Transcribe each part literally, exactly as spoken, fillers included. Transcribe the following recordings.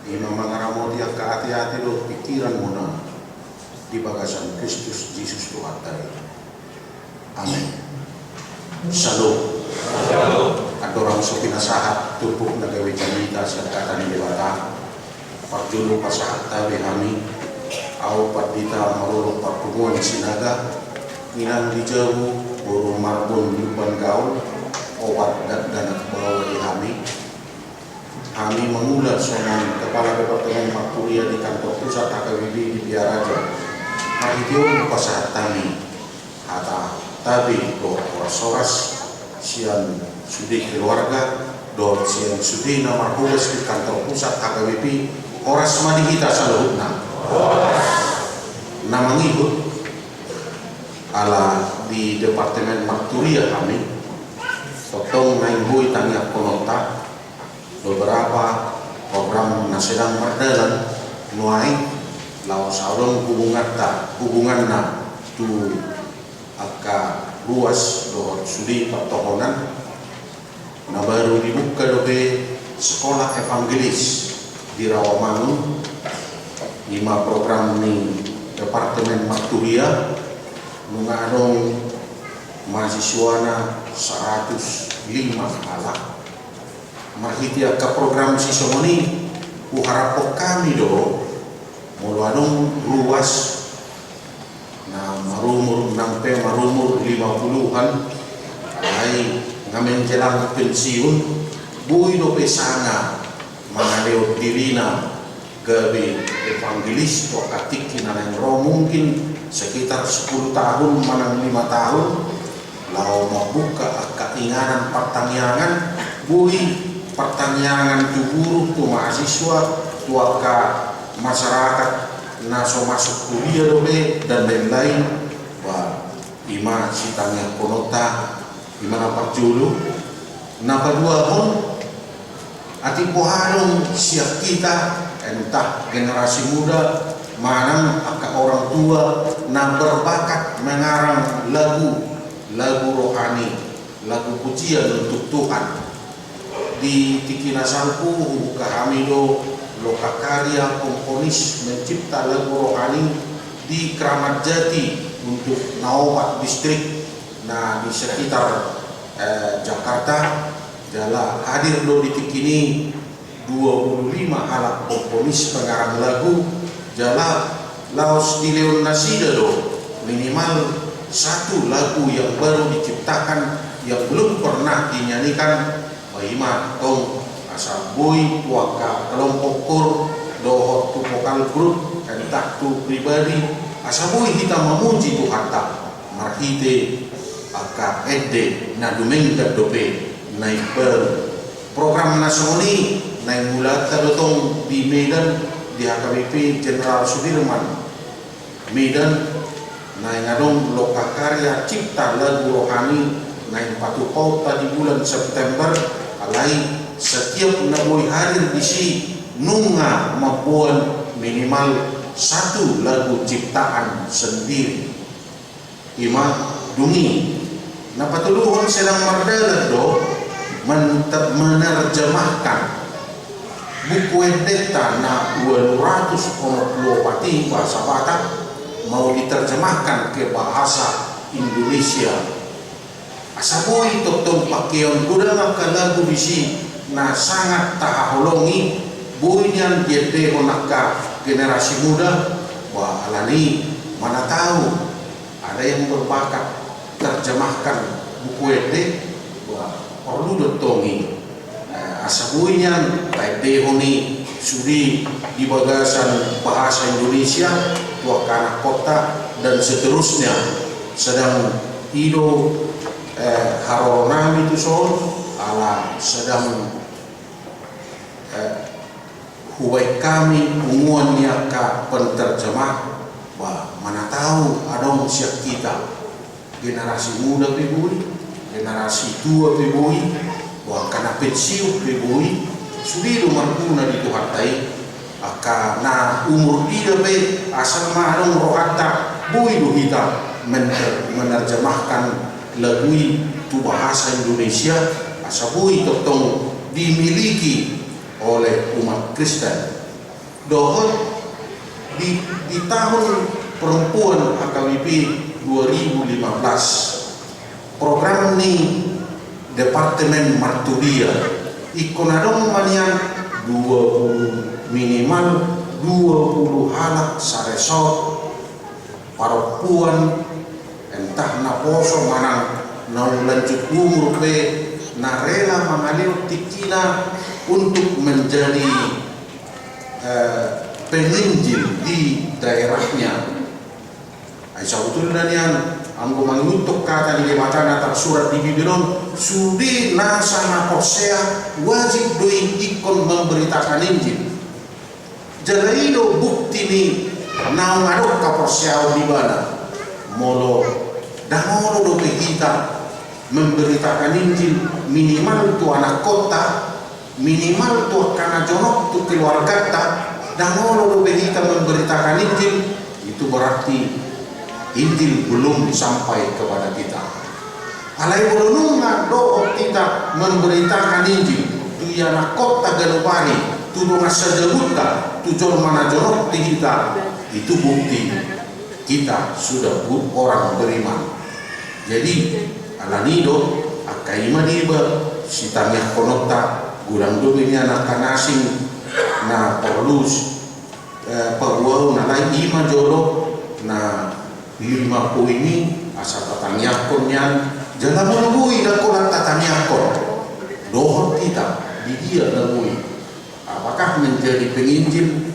Ima mangaramoti angka ateate dohot pingkiranmuna di bagasan Kristus Jesus Tuhanta i. Amen. Syalom. Andorang so pinasahat turpuk na gabe jamita sian hata ni Debata, parjolo pasahat tabe hami. Ahu pandita marolop parpunguan Sinaga, inang di jabu, boru marbun di umbahen gaol, opat dakdanak baoa di hami. Hami mangula songon kepala departemen marturia di kantor pusat H K B P di Pia Raja. Marhite on pasahat hami hata tabe dohot horas-horas sian sude keluarga dohot sian sude na marhoras di kantor pusat H K B P. Horas ma di hita saluhutna. Na mangihut, ala di departemen marturia hami, tongtong naeng boi tangiangkononta beberapa program na sedang mardalan nuaeng, laos adong hubunganta, hubunganna tu angka ruas dohot sude partohonan. Na baru dibuka dope sekolah evangelis di Rawamangun, ima program ni departemen marturia, nunga adong mahasiswana saratus lima halak. Marhite angka program sisongon i, huharapkon hami do, molo adong ruas na marumur, nang pe marumur lima puluhan, alai nga menjelang pensiun, boi dope sanga mangalehon dirina gabe evangelis tu angka tingki na naeng ro, mungkin sekitar sepuluh tahun manang lima tahun, laho mambuka angka inganan partangiangan, boi partangiangan tu guru, tu mahasiswa, tu angka masyarakat na so masuk kuliah dope dan lain-lain. Ba, ima sitangiangkononta, ima na parjolo. Na paduahon, atik boha adong sian hita, entah generasi muda manang angka orang tua na berbakat mengarang lagu, lagu rohani, lagu pujian untuk Tuhan. Di tingki na salpu hubuka hami do lokakarya komponis mencipta lagu rohani di Kramat Jati untuk na opat distrik na di sekitar, eh, Jakarta. Jala hadir do di tingki i dua puluh lima halak komponis pengarang lagu, jala laos dilehon nasida do minimal satu lagu yang baru diciptakan, yang belum pernah dinyanyikan. Ba ima tong, asa boi tu angka kelompok kor dohot tu vokal grup, entah tu pribadi, asa boi hita mamuji Tuhanta marhite angka ende na dumenggan dope na imbaru. Program na songon i naeng mulanta do tong di Medan, di H K B P Jenderal Sudirman Medan, naeng adong lokakarya cipta lagu rohani naeng patupaonta di bulan September, alai setiap na boi hadir disi nunga mamboan minimal satu lagu ciptaan sendiri. Ima dung i. Na patoluhon, sedang mardalan do men-, menerjemahkan buku endenta na ualu ratus onom pulu opat i bahasa Batak, mau diterjemahkan ke bahasa Indonesia. Asa boi tongtong pangkeon, godang angka lagu disi na sangat tahaholongi, boi nian diendehon angka generasi muda. Ba, alani i, mana tahu ada yang berbakat terjemahkan buku ende, ba, porlu do tong i. Eh, asa boi nian taendehon i sude di bagasan bahasa Indonesia tu angka anakkonta dan seterusnya. Sedang i do, eh, haroro nami tuson, ala sedang, eh, hubaen hami punguan ni angka penterjemah. Ba, mana tahu adong sian hita, generasi muda pe boi, generasi tua pe boi, angka na pensiun pe boi, sude do marguna di Tuhanta i. Angka na umur dia pe, asal ma adong rohanta, boi do hita men-, menerjemahkan lagu i tu bahasa Indonesia, asa boi tongtong dimiliki oleh umat Kristen. Dohot di, di tahun perempuan H K B P dua ribu lima belas, program ni Departemen Martudia, ingkon adong ma nian dua puluh, minimal dua puluh halak saresort parompuan, entah na poso manang na lanjut umur pe, na rela mangalehon tingkina untuk menjadi, eh, penginjil di daerahnya. Ai sabotulna nian, anggo mangihuthon hata ni Debata na tarsurat di Bibel on, sude nasa na porsea wajib do i ingkon memberitakan Injil. Jala i do bukti ni naung adong haporseaon di ibana. Molo ndang olo dope hita memberitakan Injil minimal tu anakkonta, minimal tu angka na jonok tu keluarganta, ndang olo dope hita memberitakan Injil, itu berarti Injil belum sampai kepada kita. Alai molo nunga dohot hita memberitakan Injil tu ianakkonta ganup ari, tu dongan sajabunta, tu jolma na jonok di hita, itu bukti kita sudah bu-, orang beriman. Jadi, alani do, angka i ma deba sitangiangkononta, godang do be nian angka na asing na porlu, eh, paboaon, alai i ma jolo na lima poin i asa tatangiangkon nian, jala molo boi ndang holan tatangiangkon, dohot hita, di dia na boi. Apakah menjadi penginjil,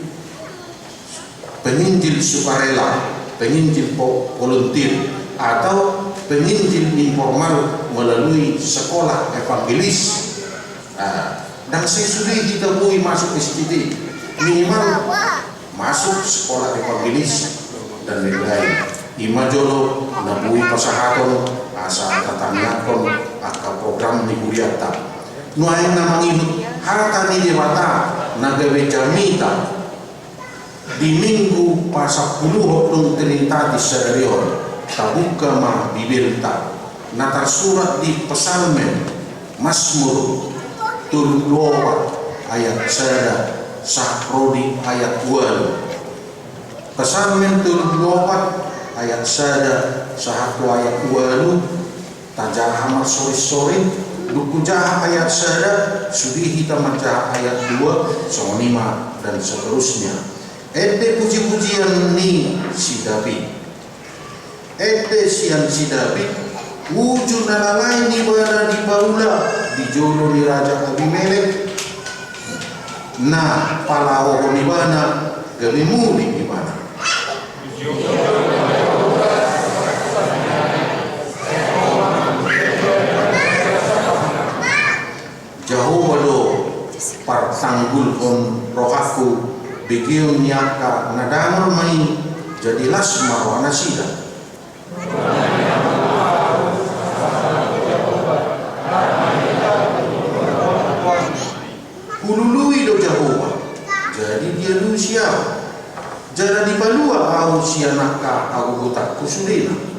penginjil sukarela, penginjil vo-, volunteer, atau penginjil informal melalui sekolah evangelis? Nah, ndang sai sude hita boi masuk S T T, minimal masuk sekolah evangelis dan lain-lain. I ma jolo na boi pasahaton asa tatangiangkon angka program ni hurianta. Nuaeng na mangihut hata ni Debata na gabe jamita di Minggu pasampuluhon dung Trinitatis sadari on, tabuka ma Bibelta na tarsurat di Psalmen, Masmur tolu pulu opat ayat sada sahat ro di ayat ualu. Psalmen tolu pulu opat ayat sada sahat tu ayat ualu, tajaha marsorinsorin, dung hujaha ayat sada, sude hita manjaha ayat dua, songon i ma dan seterusnya. Ende pujipujian ni si David. Ende sian si David, uju na lalai ibana dipaula di jolo ni Raja Abimelek, na palaohon ibana gabe muli ibana. Jahowa do partanggulhon rohangku, begeon ni angka na dangol ma i, jadi las ma rohanasida. Hulului do Jahowa, jadi dialusi ahu, jala dipalua ahu sian angka hagogotanku sudena.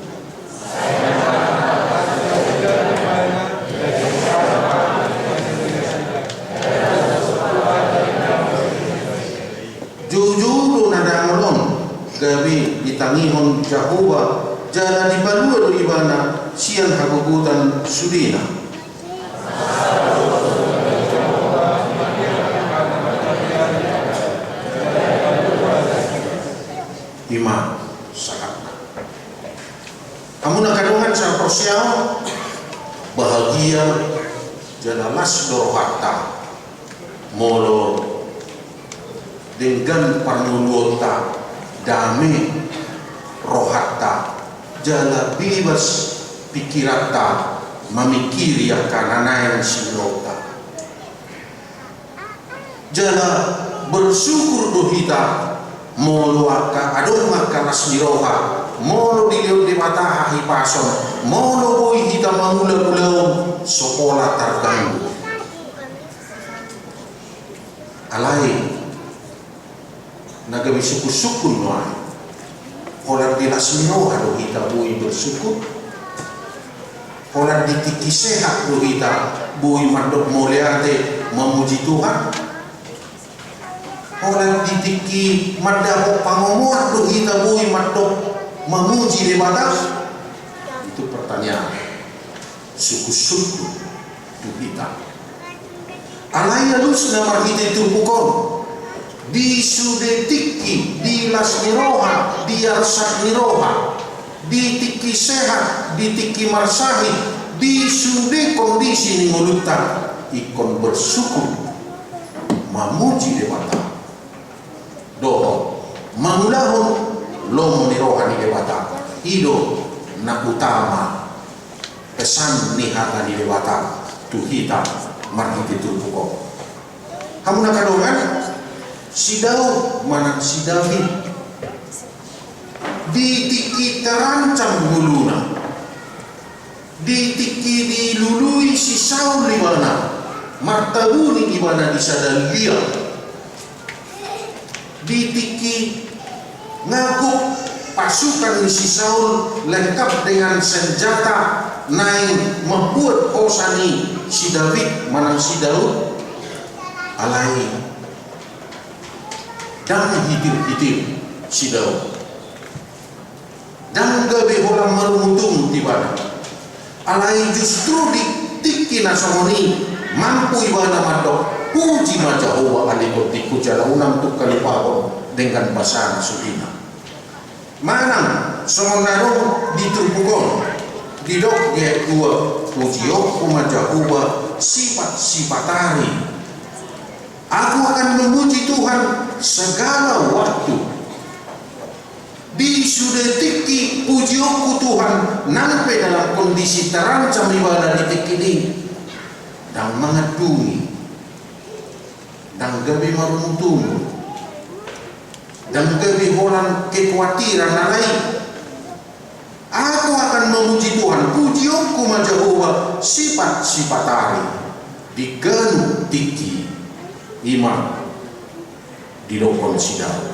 Joujou do na dangol on gabe ditangihon Jahowa, jala dipalua do ibana sian hagogotan sudena. I ma sahatna. Hamu na angka dongan sahaporseaon, bahagia jala las do rohanta molo denggan parngoluonta, dame rohanta, jala bebas pikiranta mamingkiri angka na naeng siulaonta. Jala bersyukur do hita molo angka adong angka las ni roha, molo dilehon Debata hahipason, molo boi hita mangula ulaon so pola targanggu. Alai na gabe sungkunsungkun nuaeng, holan di las ni roha do hita boi bersyukur? Holan di tingki sehat do hita boi mandok mauliate, mamuji Tuhan? Holan di tingki mandapot pangomoan do hita boi mandok mamuji Debata? Itu pertanyaan. Sungkunsungkun tu hita. Alai alusna marhite turpuk on, di sude tingki, di las ni roha, di arsak ni roha, di tingki sehat, di tingki marsahit, di sude kondisi ni ngolunta, ingkon bersyukur, mamuji Debata. Dohot mangulahon lomo ni roha ni Debata. I do na utama pesan ni hata ni Debata tu hita marhite turpuk on. Hamu na angka dongan, si Daud manang si David, di tingki terancam ngoluna, di tingki dilului si Saul ibana, martabuni ibana di sada liang, di tingki nangkok pasukan ni si Saul lengkap dengan senjata, naeng mambuat hosa ni si David manang si Daud, alai ndang hitir-hitir si Daud. Ndang gabe holan marungutungut ibana. Alai justru di tingki na songon i mampu ibana mandok, puji ma Jahowa ale tondingku jala unang tung halupahon denggan basana suhina. Manang songon na adong di turpuk on, didok di ayat dua, pujionku ma Jahowa sipat-sipat ari. Aku akan memuji Tuhan segala waktu. Di sude tingki pujionku Tuhan, nang pe dalam kondisi terancam ibana di tingki i, ndang mangandungi, ndang gabe marungutungut, ndang gabe holan kekuatiran na lain. Aku akan memuji Tuhan, pujionku ma Jahowa sipat-sipat ari, di ganup tingki. I ma didokkon si Daud.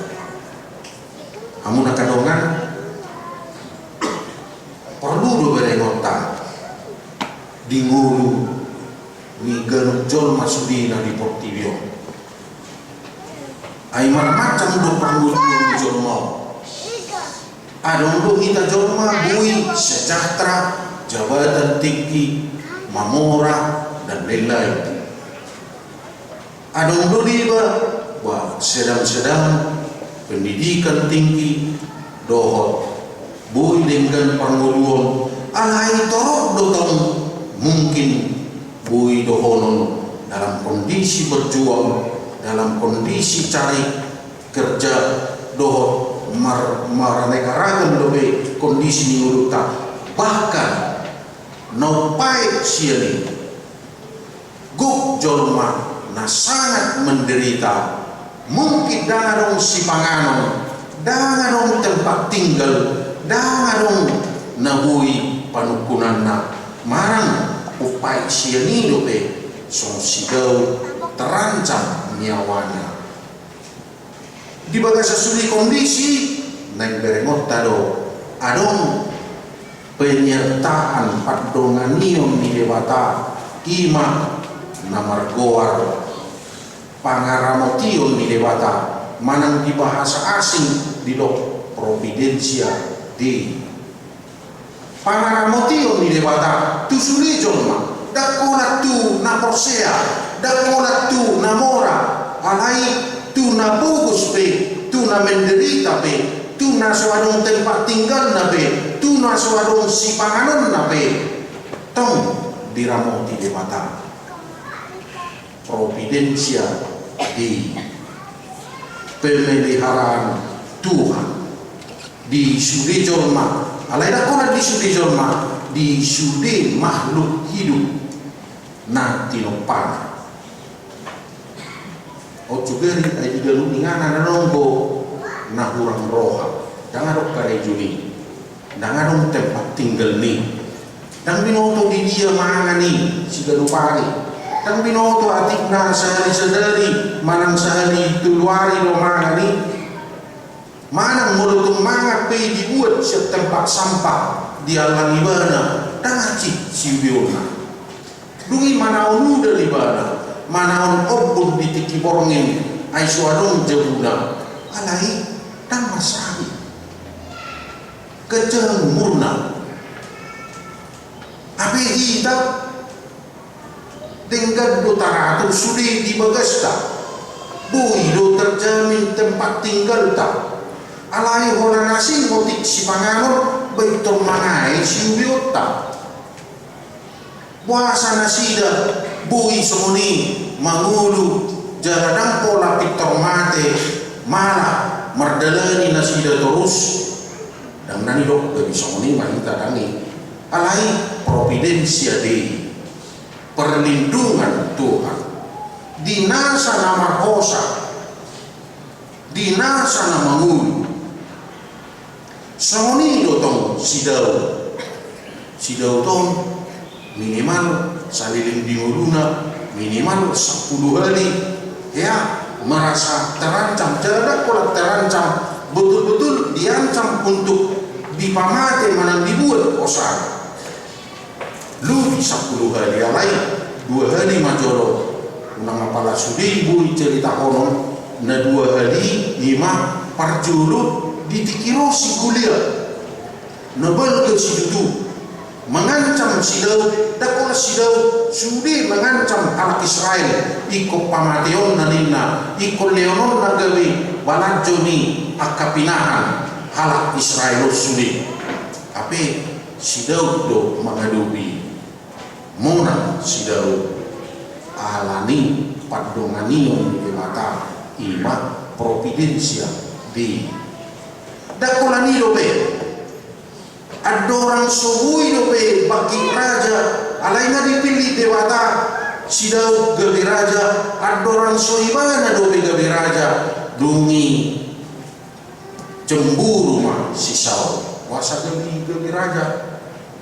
Hamu na angka dongan, porlu do berengonta di ngolu ni ganup jolma sudena di portibi on. Ai marmacam do parngoluon ni jolma on. Adong do hita jolma boi sejahtera, jabatan tingki, mamora, dan lain-lain. Adong do deba, ba, sedang-sedang, pendidikan tinggi, dohot boi denggan parngoluon, alai torop do tong mungkin boi dohonon dalam kondisi berjuang, dalam kondisi cari kerja, dohot mar-, maraneka ragam dope kondisi ni ngolunta. Bahkan na umpai sian i, gok jolma na sangat menderita, mungkin ndang adong sipanganon, ndang adong tempat tinggal, ndang adong na boi panungkunanna, manang umpai sian i dope songon si Daud terancam nyawana. Di bagasan sude kondisi, naeng berengonta do adong penyertaan, pandonganion ni Debata, i ma na margoar pangaramotion ni Debata, manang di bahasa asing didok providentia Dei. Pangaramotion ni Debata tu sude jolma, ndang holan tu na porsea, ndang holan tu na mora, alai tu na pogos pe, tu na menderita pe, tu na so adong tempat tinggalna pe, tu na so adong sipanganonna pe, tong diramoti Debata. Providentia Dei, pemeliharaan Tuhan di sude jolma, alai ndang holan di sude jolma, di sude makhluk hidup na tinompana. On juga di, ai di ganup ni inganan adong do na hurang roha, ndang adong karejoni. Ndang adong tempat tinggalni. Ndang binoto di dia mangan i siganup ari. Ndang binoto atikna sahali sadari manang sahali tolu ari do mangan i. Manang molo tung mangan pe dibuat sian tempat sampah, diallang ibana, ndang hansit siudeonna. Dung i manaon udan ibana, manaon ombun di tingki borngin, Ai so adong jabuna, alai ndang marsahit. Ganjang umurna. Hape hita denggan do taratur sude di bagasta. Boi do terjamin tempat tinggalta. Alai holan asing otik sipanganon, baen tong mangae siubeonta. Boasa nasida boi songon i mangolu jala ndang pola pintor mate, malah mardalani nasida torus? Ndang na nidok gabe songon i ma hita, ndang i. Alai providensia Dei, perlindungan Tuhan di nasa na marhosa, di nasa na mangolu. Songon i do tong si Daud. Si Daud on minimal saleleng di ngoluna, minimal sampulu hali, ya, merasa terancam, jala ndang pola terancam, betul-betul diancam untuk dipamate manang dibuat hosana. Lobi sampulu hali, alai dua hali ma jolo. Unang apala sude i boi ceritahonon, na dua hali i ma parjolo di tingki ro si Goliat. Na balga situtu mangancam si Daud, ndang holan si Daud sude mangancam halak Israel, ingkon pamateonna ninna, ingkon lehononna gabe balanjo ni angka pinahan halak Israel on sude. Hape si Daud do mangadopi. Monang si Daud, alani pandonganion ni Debata, i ma providensia Dei. Ndang holan i dope. Andorang so boi dope bangkit raja, alai na dipillit Debata si Daud gabe raja, andorang so ibana dope gabe raja, dung i cemburu ma si Saul. Boasa gabe, gabe raja?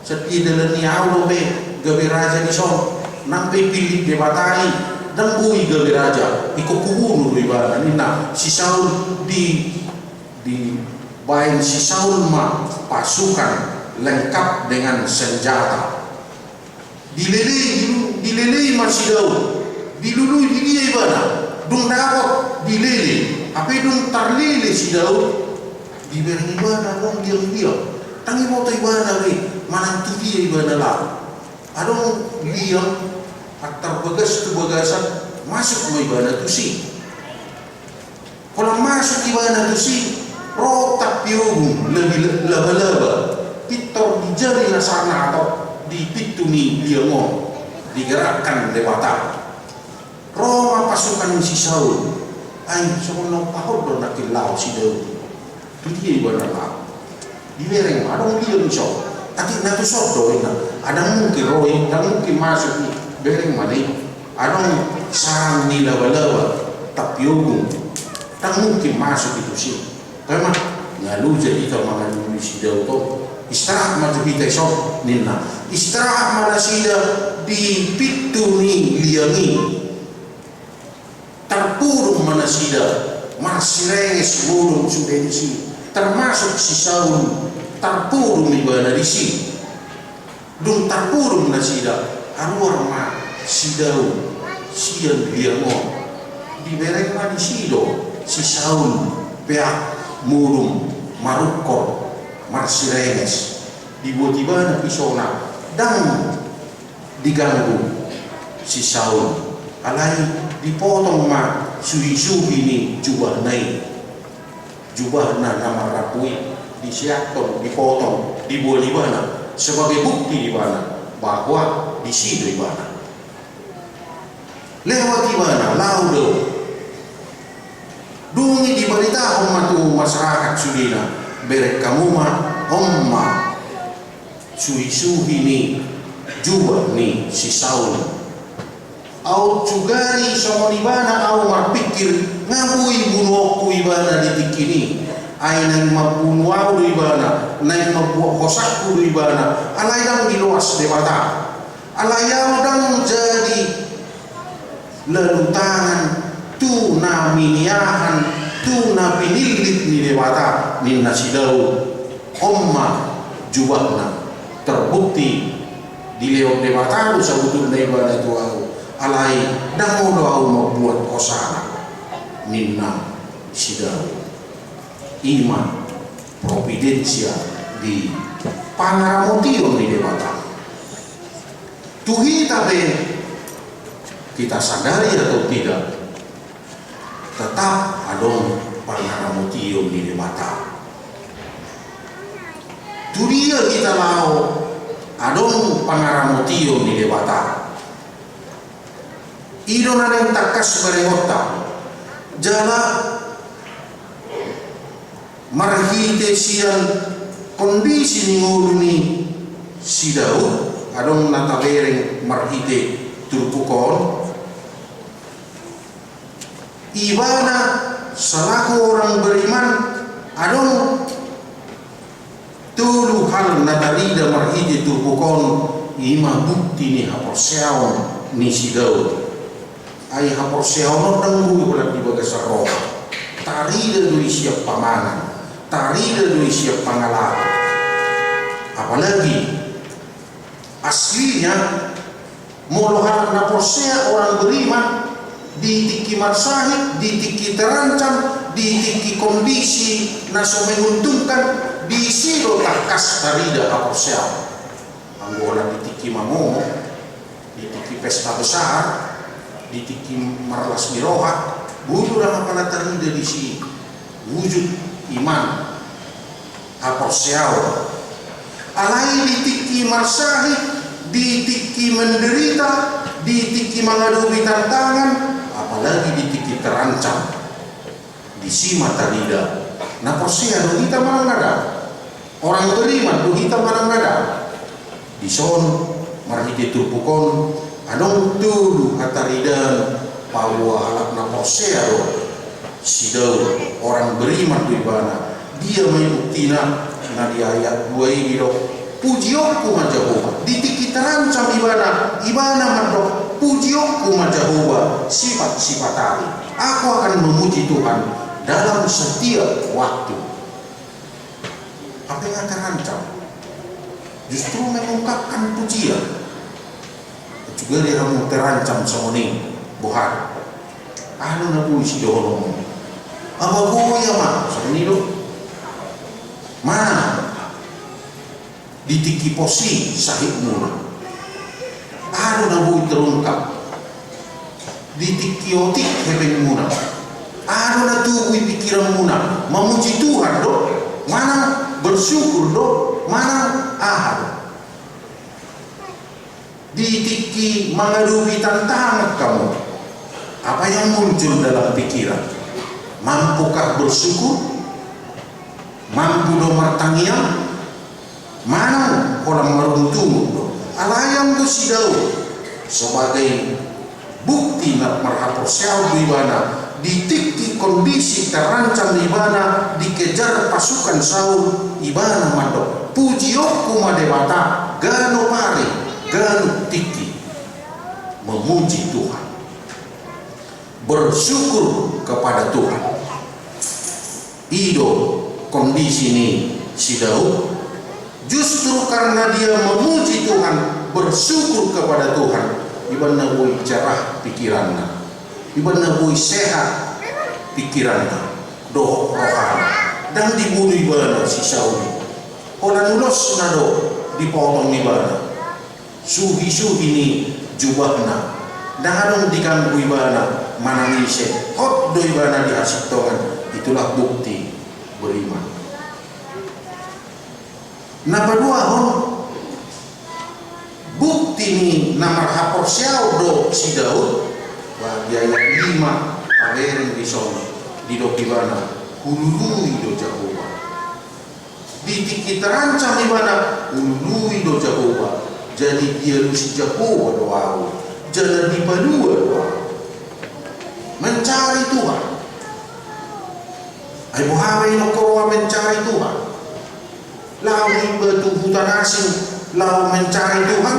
Sadia dalan ni ahu dope gabe raja dison? Nang pe dipillit Debata i, ndang boi gabe raja, ingkon hubunu do ibana, ninna. Si Saul di, dibaen si Saul ma pasukan lengkap dengan senjata. Dilelei, dilu-, dilelei ma si Daud. Dilului di dia ibana? Dung dapot dilele. Hape dung tarlele si Daud, dibereng ibana adong liang-liang. Ndang diboto ibana be manang tu dia ibana laho. Adong liang, antar bagas tu bagasan, masuk ma ibana tusi. Holan masuk ibana tusi, ro tapi ogung laba-, laba-laba, pintor di jari na sangatok di pintu ni liang on, digerakkan Debata. Ro ma pasukan ni si Saul. Ai songon na umpahon do nangkin laho si Daud. Tu dia ibana laho? Dibereng ma adong liang dison. Atik na tuson do inna. Ndang mungkin ro i, ndang mungkin masuk i. Bereng ma na i. Adong sarang ni laba-laba, tapi ogung. Ndang mungkin masuk i tusi. Pema, nga loja hita mangadopi si Daud on. Istirahat ma jo hita dison, ninna. Istirahat ma nasida di pintu ni liang i. Tarpudun ma nasida, marsirenges modom sude disi, termasuk si Saul, tarpudun ibana disi. Dung tarpudun nasida, haruar ma si Daud sian liang on. Dibereng ma disi do si Saul peak modom, marungkol, marsirenges. Dibuat ibana pisona, ndang diganggu si Saul. Alai dipotong ma suhi-suhi ni jubahna i. Jubahna na marrambu i diseathon, dipotong, diboan ibana sebagai bukti di ibana bahwa disi do ibana. Lewat ibana, laho do. Dung i dibaritahon ma tu masyarakat sudena, bereng hamu ma, on ma suhi-suhi ni jubah ni si Saul. Aut sugari songon ibana ahu marpingkir, nga boi bunuonku ibana di tingki i. Ai naeng mambunu ahu do ibana, naeng mambuat hosangku do ibana, alai ndang diloas Debata. Alai ahu ndang jadi lalu tangan tu na miniahan, tu na pinillit ni Debata, ninna si Daud. On ma jubahna, terbukti dilehon Debata do sabutulna ibana tu ahu, alai ndang olo ahu mambuat hosana. ninna si Daud. I ma providensia di pangaramotion ni Debata. Tu hita pe, kita sadari atau tidak, tetap adong pangaramotion ni Debata. Tu dia hita laho, adong pangaramotion ni Debata. I do na naeng tangkas berengonta. Jala marhite sian kondisi ni ngolu ni si Daud, adong na tabereng marhite turpuk on. Ibana selaku orang beriman, adong tolu hal na tarida marhite turpuk on, i ma bukti ni haporseaon ni si Daud. Ai haporseaon on ndang boi holan di bagasan roha. Tarida do i sian pamangan, tarida do i sian pangalaho. Apalagi aslinya, molo halak na porsea, orang beriman, di tingki marsahit, di tingki terancam, di tingki kondisi na so menguntungkan, disi do tangkas tarida haporseaon. Anggo holan di tingki mamomo, di tingki pesta besar, di tingki marlas ni roha, boi do ndang apala tarida disi wujud iman, haporseaon. Alai di tingki marsahit, di tingki menderita, di tingki mangadopi tantangan, apalagi di tingki terancam, disi ma tarida na porsea do hita manang ndada. Orang beriman do hita manang ndada. Dison, marhite turpuk on, adong tolu hataridaan paboa halak na porsea do si Daud, orang beriman do ibana. Dia ma i buktina? Na di ayat dua i didok, pujionku ma Jahowa. Di tingki terancam ibana, ibana mandok, pujionku ma Jahowa, sifat-sifat ari. Aku akan memuji Tuhan dalam setiap waktu. Hape nga terancam, justru mengungkapkan pujian. Juga di hamu terancam songon i, boha? Aha do na boi sidohononmu? Apa boi ama songon i do? Mana? Di tingki pos i sahitmuna, aha do na boi terungkap? Di tingki otik hepengmuna, aha do na tubu i pikiranmuna? Mamuji Tuhan do? Manang bersyukur do? Manang aha do? Di tingki mangadopi tantangan hamu, apa yang muncul dalam pikiran? Mampukah bersyukur? Mampu do martangiang? Manang holan marungutungut do? Alai anggo si Daud, sebagai bukti na marhaporseaon do ibana, di tingki kondisi terancam ibana, dikejar pasukan Saul, ibana mandok, pujionku ma Debata ganup ari, ganup tingki. Memuji Tuhan, bersyukur kepada Tuhan. I do kondisi ni si Daud. Justru karena dia memuji Tuhan, bersyukur kepada Tuhan, ibana boi cerah pikiranna, ibana boi sehat pikiranna dohot rohana. Ndang dibunu ibana si Saul i. Holan ulosna do dipotong ibana. Suhi-suhi ni jubahna, ndang adong diganggu ibana manang ise, hot do ibana di hasintongan. Itulah bukti beriman. Na paduahon, bukti ni na marhaporseaon do si Daud, bah, di ayat lima tabereng dison, didok ibana, hulului do Jahowa. Di tingki terancam ibana, hulului do Jahowa, jadi dialusi Jahowa do ahu, jala dipalua do ahu. Mencari Tuhan. Ai boha ma i nongkoron mencari Tuhan? Laho do iba tu huta na asing laho mencari Tuhan?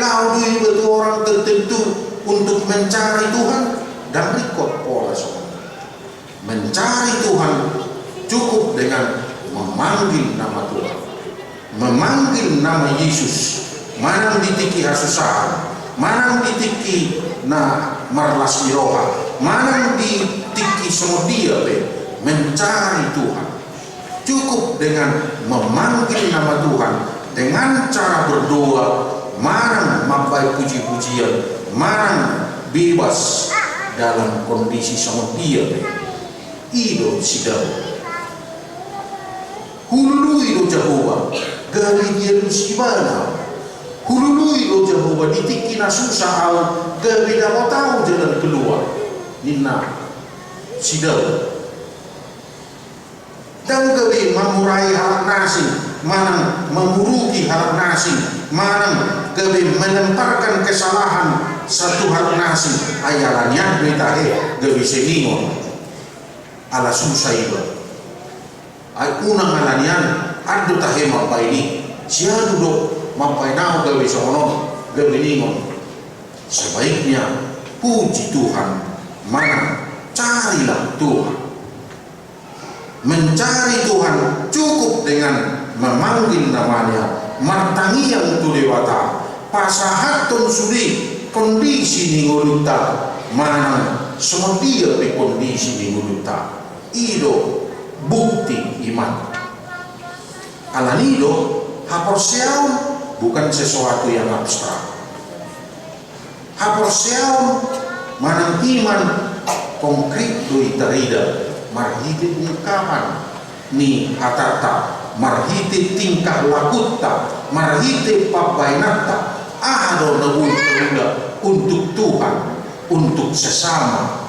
Laho do iba tu orang tertentu untuk mencari Tuhan? Ndang ringkot pola songon i. Mencari Tuhan cukup dengan memanggil nama Tuhan, memanggil nama Yesus, manang di tingki hasusahan, manang di tingki na marlas ni roha, manang di tingki songon dia pe mencari Tuhan. Cukup dengan memanggil nama Tuhan dengan cara berdoa, manang mambahen puji-pujian, manang bebas dalam kondisi songon dia pe. I do si Daud. Hulului do Jahowa, gabe dialusi ibana. Hulului do Jahowa, di tingki na susa au, gabe dapot au jalan keluar, ninna si Daud. Ndang gabe mamurai halak na asing, manang mamuruki halak na asing, manang gabe melemparkan kesalahan tu halak na asing. Ai alani an do i tahe gabe seningon. Ala susa iba. Ai unang alani an, an do tahe mambahen i. Sialu do mambahen au gabe songon on, gabe ningon. Sebaiknya puji Tuhan, manang carilah Tuhan. Mencari Tuhan cukup dengan memanggil namanya, martangiang tu Debata, pasahathon sude kondisi ni ngolunta, manang songon dia pe kondisi ni ngolunta. I do bukti iman. Alani i do, haporseaon bukan sesuatu yang abstrak. Haporseaon manang iman konkret do i tarida marhite ungkapan ni hatanta, marhite tingkah lakunta, marhite pambahenanta. Aha do na boi taula untuk Tuhan, untuk sesama?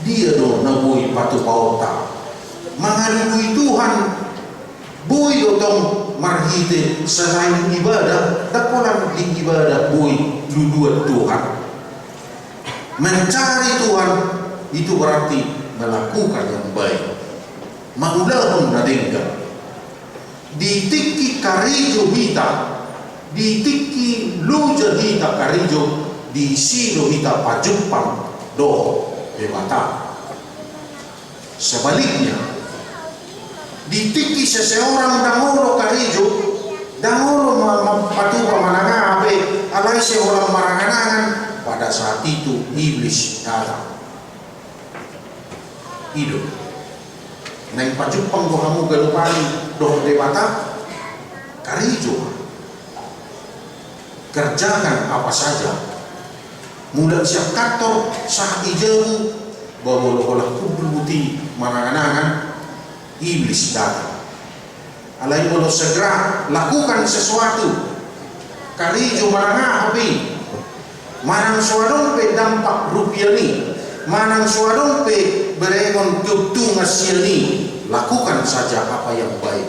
Dia do na boi patupaonta? Mangalului Tuhan boi do tong marhite selain ibadah, ndang holan di ibadah boi luluan Tuhan. Mencari Tuhan itu berarti melakukan yang baik, mangulahon na denggan. Di tingki karejo hita, di tingki loja hita karejo, disi do hita pajumpang dohot Debata. Sebaliknya, di tingki seseorang ndang olo karejo, ndang olo ma-, ma-, patupa manang aha pe, alai sai holan marangan-angan, pada saat itu iblis datang. I do. Naeng pajumpang do hamu ganup ari dohot Debata, karejo. Kerjakan apa saja. Mulak sian kantor sahat di jabu, ba molo holan hundul buti marangan-angan, iblis datang. Alai molo segera lakukan sesuatu, karejo manang aha pe i, manang so adong pe dampak rupiah ni, manang so adong pe berengon keuntungan sian i, lakukan saja apa yang baik.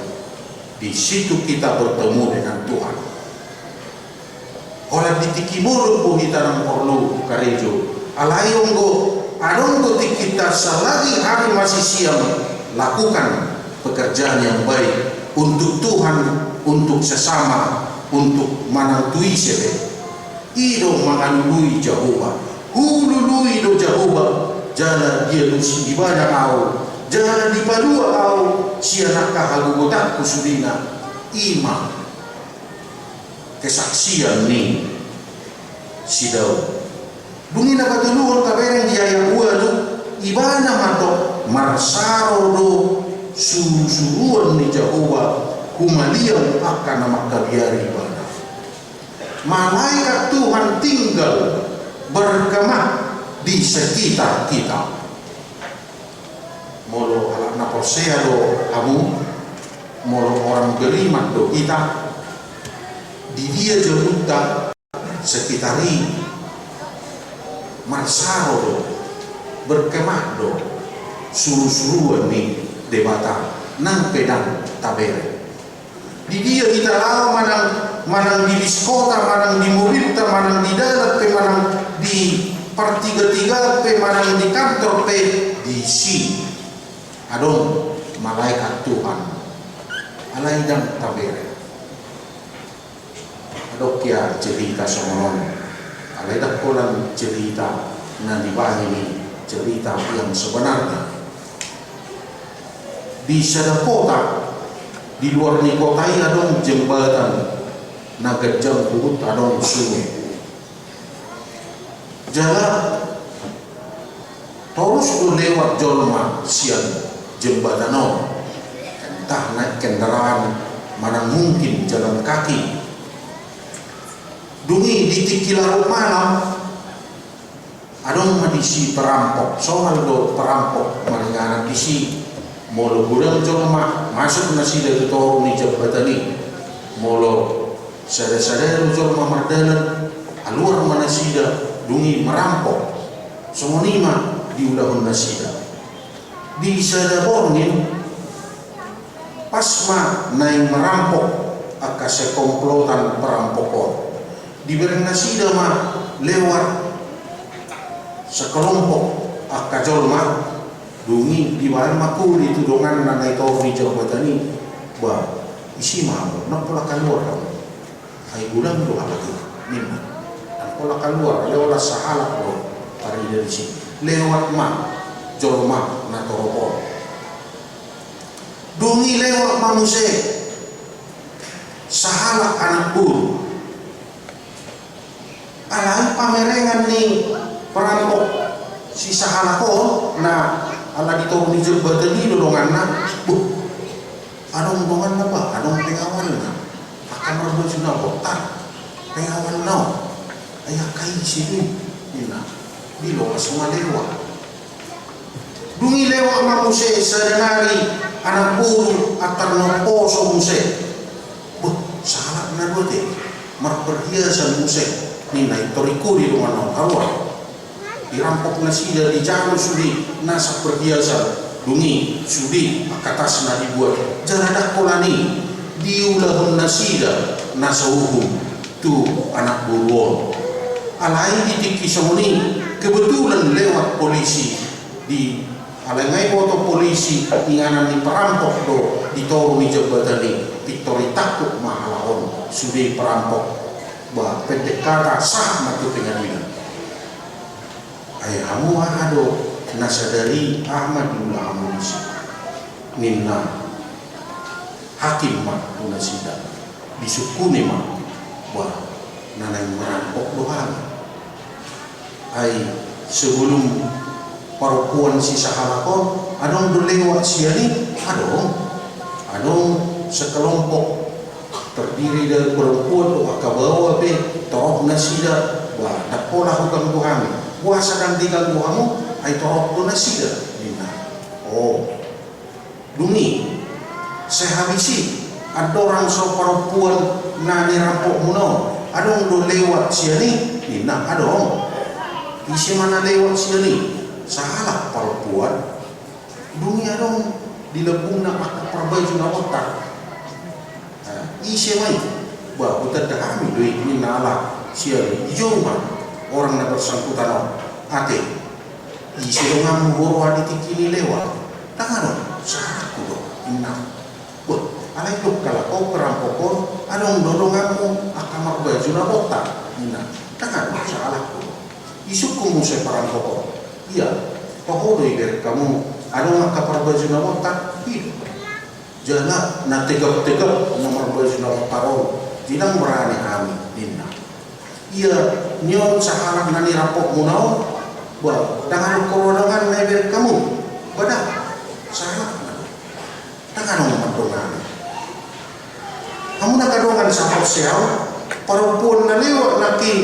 Di situ kita bertemu dengan Tuhan. Holan di tingki molo do hita nang porlu karejo, alai anggo adong do tingkinta, selagi hari masih siang, lakukan pekerjaan yang baik untuk Tuhan, untuk sesama, untuk manang tu ise pe. I do mangalului Jahowa. Hulului do Jahowa, jala dialusi Ibana au, jala dipalua au sian angka hagogotanku sudena. I ma kesaksian ni si Daud. Dung i na patoluhon tabereng di ayat ualu, ibana mandok, marsaro do surusuruan ni Jahowa humaliang angka na mangkabiari ibana. Malaikat Tuhan tinggal berkemah di sekitar kita. Molo halak na porsea do hamu, molo orang beriman do hita, di dia jabunta, sekitar i marsaro do, berkemah do surusuruan ni Debata nang pe ndang tabereng. Di dia hita laho, manang, manang di bis kota, manang di mobilta, manang di dalan pe, manang di partigatiga pe, manang di kantor pe, disi adong malaikat Tuhan. Alai ndang tabereng. Adong ia cerita songon on. Alai ndang holan cerita na dibahen i, cerita yang sebenarnya. Di sada kota, di luar ni kota i adong jembatan na ganjang, huhut adong sunge. Jala Torus do lewat jolma sian jembatan on, entah naik kendaraan manang mungkin jalan kaki. Dung i di tingki larut malam, adong ma disi perampok, somal do perampok maringanan disi. Molo godang jolma, masuk nasida tu toru ni jembatan i. Molo sada-sada do jolma mardalan, haluar ma nasida, dung i merampok. Songon i ma diulahon nasida. Di sada borngin, pas ma naeng merampok angka sekomplotan perampok on. Dibereng nasida ma lewat sekelompok angka jolma, dung i dibaen ma kode tu donganna na di toru ni jembatan i. Bah, ise ma hamu, ndang pola kaluar hamu. Ai godang do halak i, ninna. Ndang pola kaluar, alai holan sahalak do tarida disi. Lewat ma jolma na torop on. Dung i lewat ma muse sahalak anak boru. Alai pamerengan ni perampok si sahalak on, na ala di toru ni jembatan i do donganna. Buh, adong donganna bah, adong pengawalna. Angka marbaju na botar, pengawalna on. Ai angka ise do i, ninna. Dilongas ma lewat. Dung i lewat ma muse sada nari anak boru, antar na poso muse. Buh, sahalakna do ate, marperhiasan muse, ninna. Intor i kode donganna on, haluar. Dirampok nasida, dijalo sude nasa perhiasan. Dung i sude angka tasna dibuat, jala ndang holan i diulahon nasida nasa uhum tu anak boru on. Alai di tingki songon i kebetulan lewat polisi. Di, alai nga diboto polisi, inganan ni perampok do di toru ni jembatan i. Pintor ditangkup ma halak on sude perampok. Bah, pendek kata, sahat ma tu pengadilan. Ai hamu aha do na sadari, aha ma diula hamu disi, ninna hakim ma tu nasida. Disungkun i ma, bah, na naeng merampok do hami. Ai sebelum parompuan si sahalak on, adong do lewat sian i? Adong. Adong sekelompok terdiri dari perempuan dohot angka baoa pe, torop nasida. Bah, ndang pola huganggu hami. Boasa ndang diganggu hamu? Ai torop do nasida, ninna. Oh. Dung i, sai habis i, andorang so parompuan na nirampokmuna on, adong do lewat sian i? Ninna, adong. Ise ma na lewat sian i? Sahalak parompuan. Dung i adong di lambungna angka parbaju na botar. Nah, ise ma i? Bah, hutanda hami do i, ninna, ala sian i dijou ma orang na bersangkutan on. Ate, ise donganmu huroha di tingki i lewat? Ndang adong, sahalakku do, ninna. Bah, alai dok halak on, perampok on, adong do donganmu angka marbaju na botar, ninna. Ndang adong, sahalakku do. Disungkun muse perampok on. Ia, toho do ibereng hamu adong angka parbaju na botar? I do. Jala na tegap-tegap na marbaju na botar on, ndang berani hami, ninna. Ia, nion sahalak na nirampokmuna on? Bah, ndang adong huroha donganna ibereng hamu? Bah, ndang. Sahalakna do. Ndang adong mandongani. Hamu angka dongan saporsea, parompuan na lewat nangkin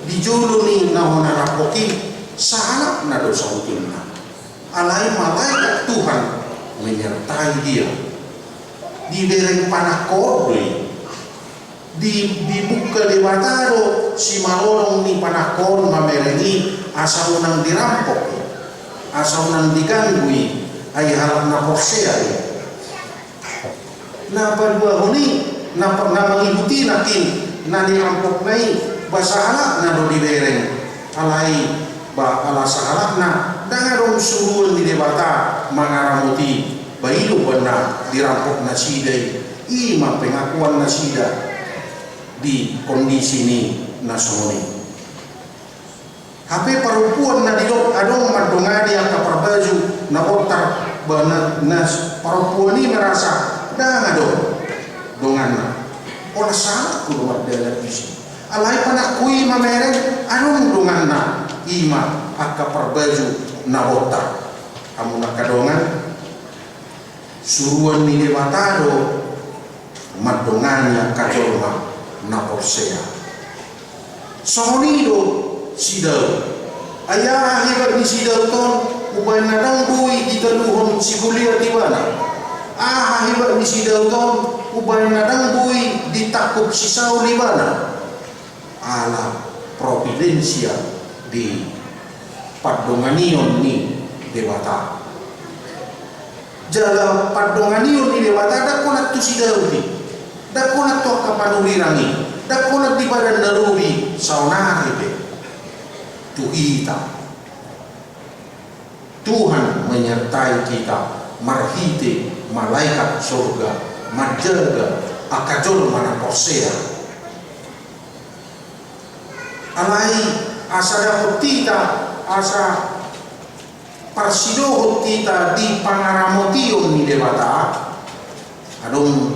di jolo ni na hona rampok i, sahalakna do sabotulna. Alai malaikat Tuhan menyertai dia. Dibereng panangkoon do i. Di, dibuka Debata do simalolong ni panangkoon mamereng i, asa unang dirampok i, asa unang diganggu i, ai halak na porsea i. Na paduahon i, na, na mangihut i nangkin na nirampokna i, bah, sahalakna do dibereng. Alai, bah, ala sahalakna, ndang adong suruon ni Debata mangaramoti, bah, i do umbahen na dirampok nasida i. I ma pengakuan nasida di kondisi ni na songon i. Hape parompuan na didok adong mandongani angka parbaju na botar, bah, na, na parompuan i merasa ndang adong donganna. Holan sahalakku do mardalan disi. Alai panangko i mamereng adong donganna, i ma angka parbaju Na bontar, hamu na angka dongan, suruan ni Debata do mandongani angka jolma na porsea. Songon i do si Daud. Ai aha hebat ni si Daud on, umbaen na ndang boi ditaluhon si Goliat ibana? Aha hebat ni si Daud on, umbaen na ndang boi ditangkup si Saul ibana? Ala providensia di pandonganion ni Debata. Jala pandonganion ni Debata ndang holan tu si Daud i, ndang holan tu angka panurirang i, ndang holan di padan na robi, saonari pe tu hita. Tuhan menyertai kita marhite malaikat sorga manjaga angka jolma na porsea. Alai asa dapot hita, asa parsidohot hita di pangaramotion ni Debata, adong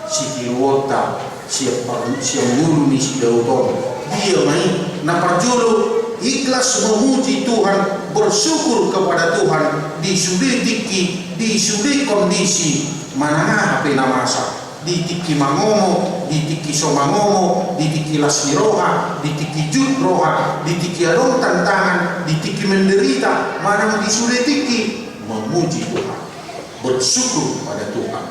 sitiruonta sian par-, sian ngolu ni si Daud on. Dia ma i? Na parjolo, ikhlas memuji Tuhan, bersyukur kepada Tuhan di sude tingki, di sude kondisi, manang aha pe na masa. Di tingki mangomo, di tingki so mangomo, di tingki las ni roha, di tingki jut roha, di tingki adong tantangan, di tingki menderita, manang di sude tingki, memuji Tuhan, bersyukur pada Tuhan.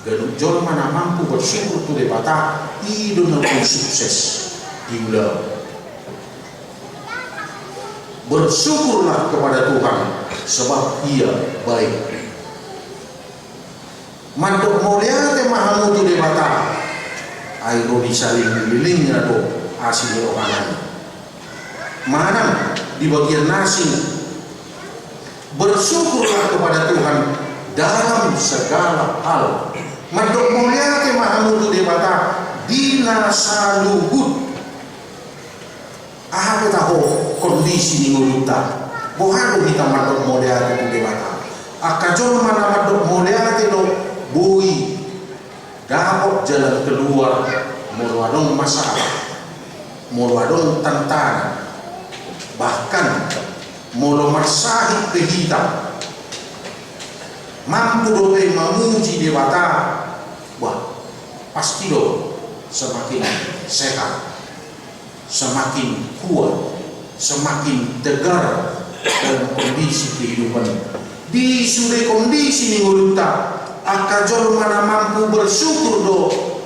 Ganup jolma na mampu bersyukur tu Debata, i do na boi sukses di ulaon. Bersyukurlah kepada Tuhan, sebab Ia baik. Mandok mauliate ma hamu tu Debata, ai ro di salelenglelengna do asi ni rohana i. Manang di bagian na asing, bersyukurlah kepada Tuhan dalam segala hal. Mandok mauliate ma hamu tu Debata di na saluhut. Aha pe taho kondisi ni ngolunta, boha do hita mandok mauliate tu Debata? Angka jolma na mandok mauliate do boi dapot jalan keluar molo adong masalah, molo adong tantangan. Bahkan molo marsahit pe hita, mampu dope mamuji Debata, wah, pasti do semakin sehat, semakin kuat, semakin tegar dalam kondisi kehidupan. Di sude kondisi ni ngolunta, angka jolma na mampu bersyukur do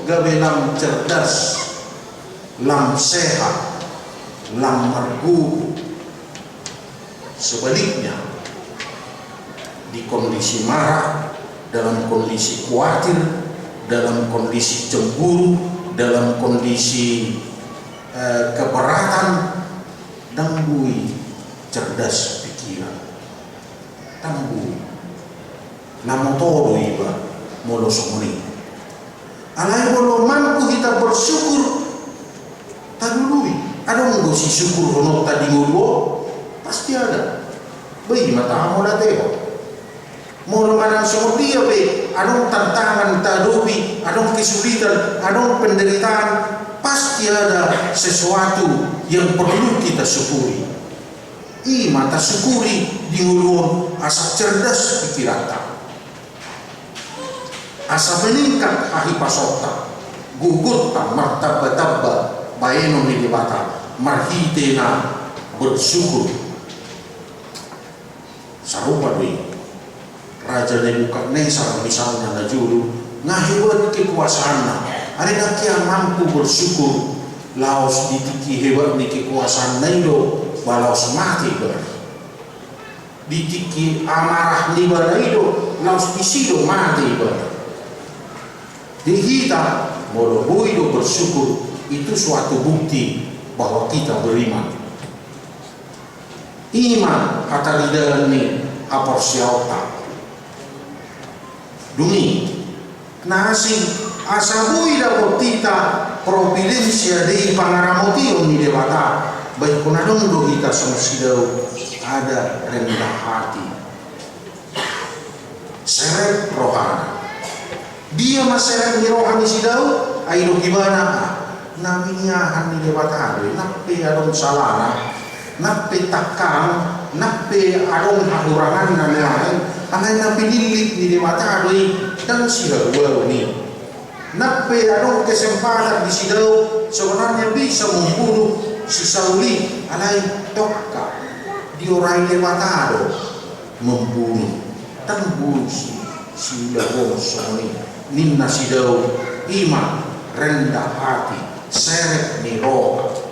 gabe lam cerdas, lam sehat, lam margogo. Sebaliknya, di kondisi marah, dalam kondisi kuatir, dalam kondisi cemburu, dalam kondisi, eh, keberatan, ndang boi cerdas pikiran. Ndang boi. Na moto do iba molo songon i. Alai molo mampu hita bersyukur, talului. Adong do sisyukurhononta di ngolu on? Pasti ada. Bah, i ma tahamauliatehon. Molo manang songon dia pe adong tantangan tahadopi, adong kesulitan, adong penderitaan, pasti ada sesuatu yang perlu kita syukuri. I ma tasyukuri di ngolu on asa cerdas pikiranta, asa meningkat hahipasonta, gogonta martambatamba baenon ni Debata marhite na bersyukur. Sarupa do i. Raja Nebukadnesar misalna na jolo, nga hebat kekuasaanna. Alai ndang ia mampu bersyukur, laos di tingki hebat ni kekuasaanna i do, bah, laos mate ibana. Di tingki amarah ni ibana i do, laos disi do mate ibana. Di hita, molo boi do bersyukur, itu suatu bukti bahwa kita beriman. I ma hataridaan ni haporseaonta. Dung i, na asing, asa boi dapot hita providensia di pangaramotion ni Debata, baen hon adong do hita songon si Daud, ada rendah hati. Serep rohana. Dia ma serep ni roha ni si Daud? Ai didok ibana, ah, na miniahan ni Debata do i, nang pe adong salana, Nang pe tangkang, nang pe adong hahuranganna nuaeng, alai na pinillit ni Debata do i, ndang siharuaon i. Nang pe adong kesempatan di si Daud, sebenarnya bisa membunuh si Saul i, alai tongka diorai Debata do membunuh. Ndang boi si, si ulaon songon i, ninna si Daud, i ma rendah hati, serep ni roha.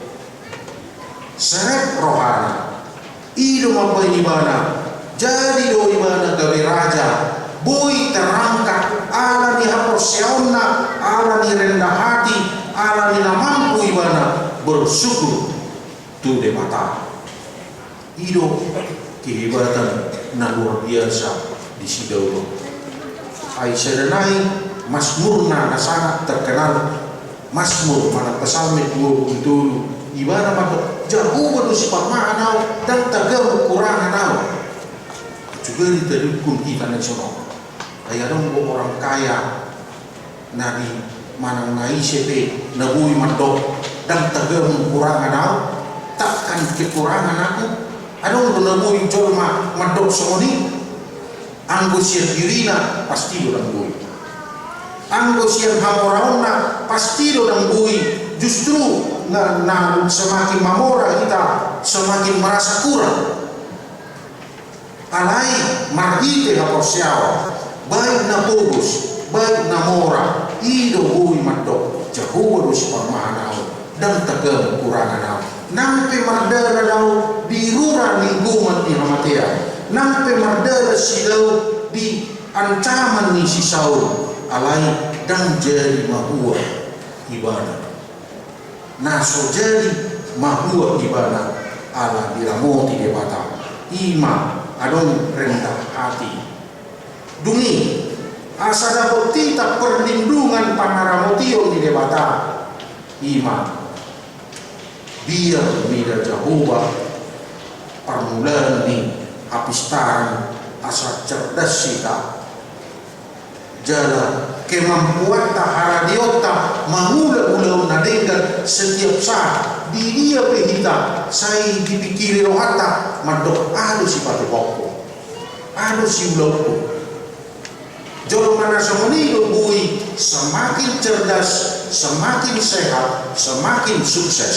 Serep rohana. I do mambahen ibana, jadi do ibana gabe raja, boi terangkat ala ni haporseaonna, ala ni rendah hati, ala ni na mampu ibana bersyukur tu Debata. I do kehebatan na luar biasa di si Daud. Ai sada nai Mazmurna na sangat terkenal, Mazmur manang Psalmen dua puluh tolu, ibana mandok, Jahowa do siparmahan ahu, ndang tagamon hurangan ahu. Coba ditadingkon hita na dison. Ai adong do orang kaya na di manang na ise pe na boi mandok, ndang tagamon hurangan ahu, takkan kekurangan aku. Adong do na boi jolma mandok songon i? Anggo sian dirina pasti do ndang boi. Anggo sian hamoraonna pasti do ndang boi. Justru na, na semakin mamora hita, semakin merasa kurang. Alai marhite haporseaon, baik na pogos, baik na mora, i do boi mandok, Jahowa do siparmahan ahu, ndang tagamon hurangan ahu. Nang pe mardalan ahu di rura linggoman ni hamatean, nang pe mardalan si Daud di ancaman ni si Saul, alai ndang jadi mahua ibana. Na so jadi mahua ibana ala diramoti Debata, i ma adong rendah hati. Dung i, asa dapot hita perlindungan pangaramotion ni Debata, i ma biar mida Jahowa parmulaan ni hapistaran, asa cerdas hita. Jala kemampuanta, haradeonta mangula ulaon na denggan setiap saat, di dia pe hita, sai dipingkiri rohanta mandok, aha do sipatupaonku, aha do siulaonku. Jolma na songon i do boi semakin cerdas, semakin sehat, semakin sukses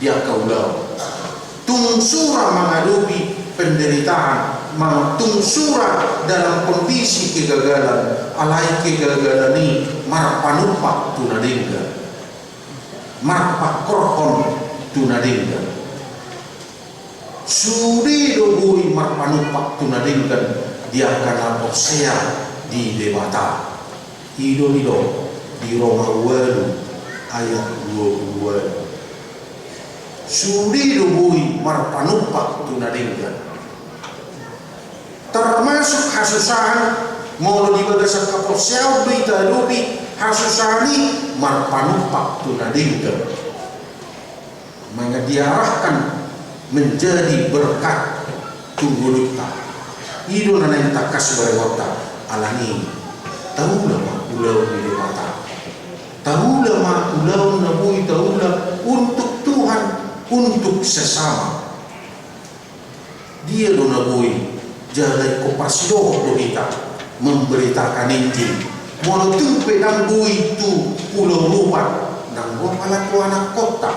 di angka ulaon. Tung sura mangadopi penderitaan, ma-, tung sura dalam kondisi kegagalan, alai kegagalan i marpanumpak tu na denggan, marpangkorhon tu na denggan. Sude do boi marpanumpak tu na denggan di angka na porsea di Debata. I do didok di Roma ualu ayat dua puluh ualu. Sude do boi marpanumpak tu na denggan. Termasuk hasusaan, molo di bagasan haporseaon do hita adopi hasusaan i, marpanumpak tu na denggan. Manang diarahkan menjadi berkat tu ngolunta. I do na naeng tangkas berengonta, alani i taula ma ulaon ni Debata. Taula ma ulaon na boi taula untuk Tuhan, untuk sesama. Dia do na boi, jala ingkon parsidohot do hita memberitakan Injil. Molo tung pe ndang boi tu Pulau Rupat, ndang boi pala tu anakkonta.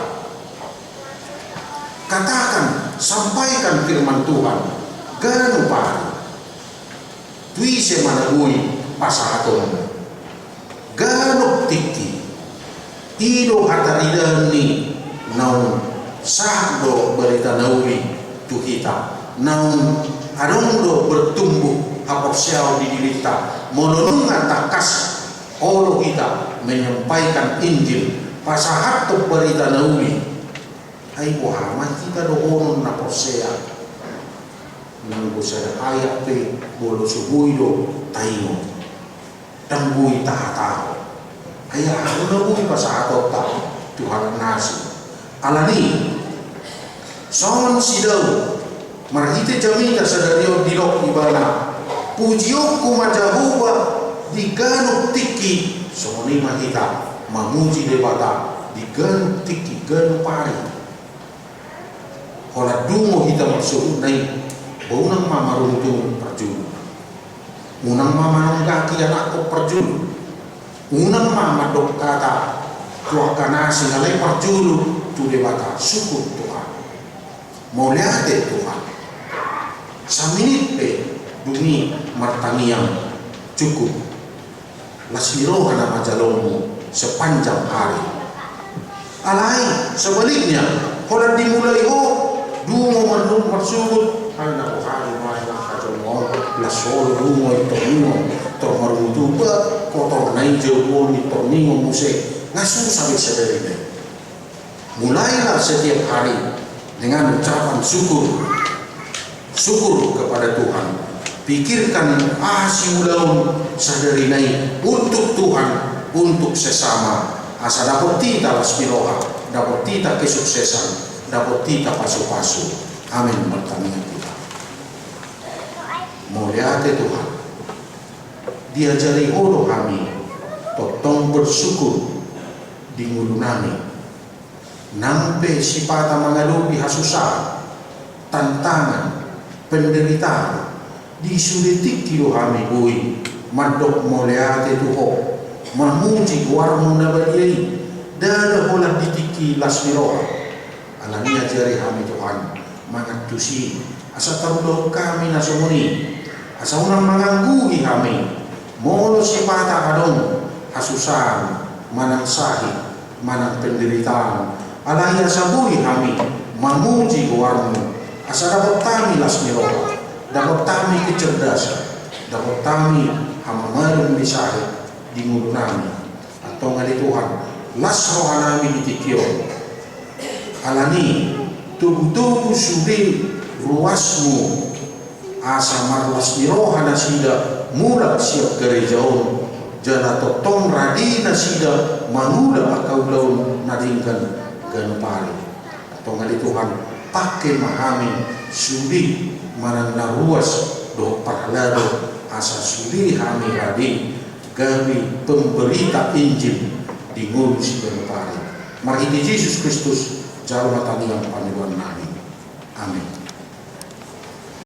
Katakan, sampaikan firman Tuhan ganup ari. Tu ise ma na boi pasahaton? Ganup tingki. I do hataridaan ni naung sahat do barita na uli tu hita, naung adong do bertumbuh haporseaon di dirinta. Molo nunga tangkas olo hita menyampaikan Injil, pasahathon barita na uli, ai boha ma hita dohonon na porsea? Nanggo sada ayat pe molo so boi do taingot, ndang boi tahatahon. Ai aha do na boi pasahatonta tu halak na asing? Alani i, songon si Daud, marhite jamita sadari on didok ibana, pujionku ma Jahowa di ganup tingki. Songon i ma hita mamuji Debata di ganup tingki, ganup ari. Holan dungo hita marsuhut na i, ba unang ma maruntung parjolo. Unang ma manonggaki anakkon parjolo. Unang ma mandok hata tu angka na asing, alai parjolo tu Debata, syukur Tuhan. Mauliate Tuhan. Saminit pe dung i martangiang, cukup. Las ni roha na manjalomu sepanjang hari. Alai sebaliknya, holan dimulai ho dungo marsuhut, ai na boha do ma i na hajolmaon, las ho do dungo i, tor ningon, tor maruntung, ba kotor na i jabu on i, tor ningon muse, nga susah be sadari na i. Mulailah setiap hari dengan ucapan syukur. Syukur kepada Tuhan. Pikirkan aha siulaon sadari na i untuk Tuhan, untuk sesama. Asa dapot hita las ni roha, dapot hita kesuksesan, dapot hita pasupasu. Amin. Martangiang hita. Mauliate Tuhan. Diajari ho do hami tongtong bersyukur di ngolunami. Nang pe sipata mangadopi hasusaan, tantangan, penderitaan, di sude tingki do hami boi mandok mauliate tu Ho, mamuji goarmu na badia i, ndada holan di tingki las ni roha. Alani i ajari hami Tuhan mangantusi, asa tarulahon hami na songon i, asa unang manganggui hami, molo sipata adong hasusaan, manang sahit, manang penderitaan, alai asa boi hami mamuji goarmu, asa dapot hami las ni roha, dapot hami kecerdasan, dapot hami hamamalum ni sahit di ngolunami. Antong ale Tuhan, las rohanami di tingki on. Alani i, togutogu sude ruasmu, asa marlas ni roha nasida mulak sian gareja on, jala tongtong rade nasida mangula angka ulaon na denggan ganup ari. Antong ale Tuhan, pangke ma hami sude manang na ruas dohot parhalado, asa sude hami rade gabe pemberita Injil di ngolu siganup ari. Marhite Jesus Kristus, jalo ma tangiang pangidoannami. Amin.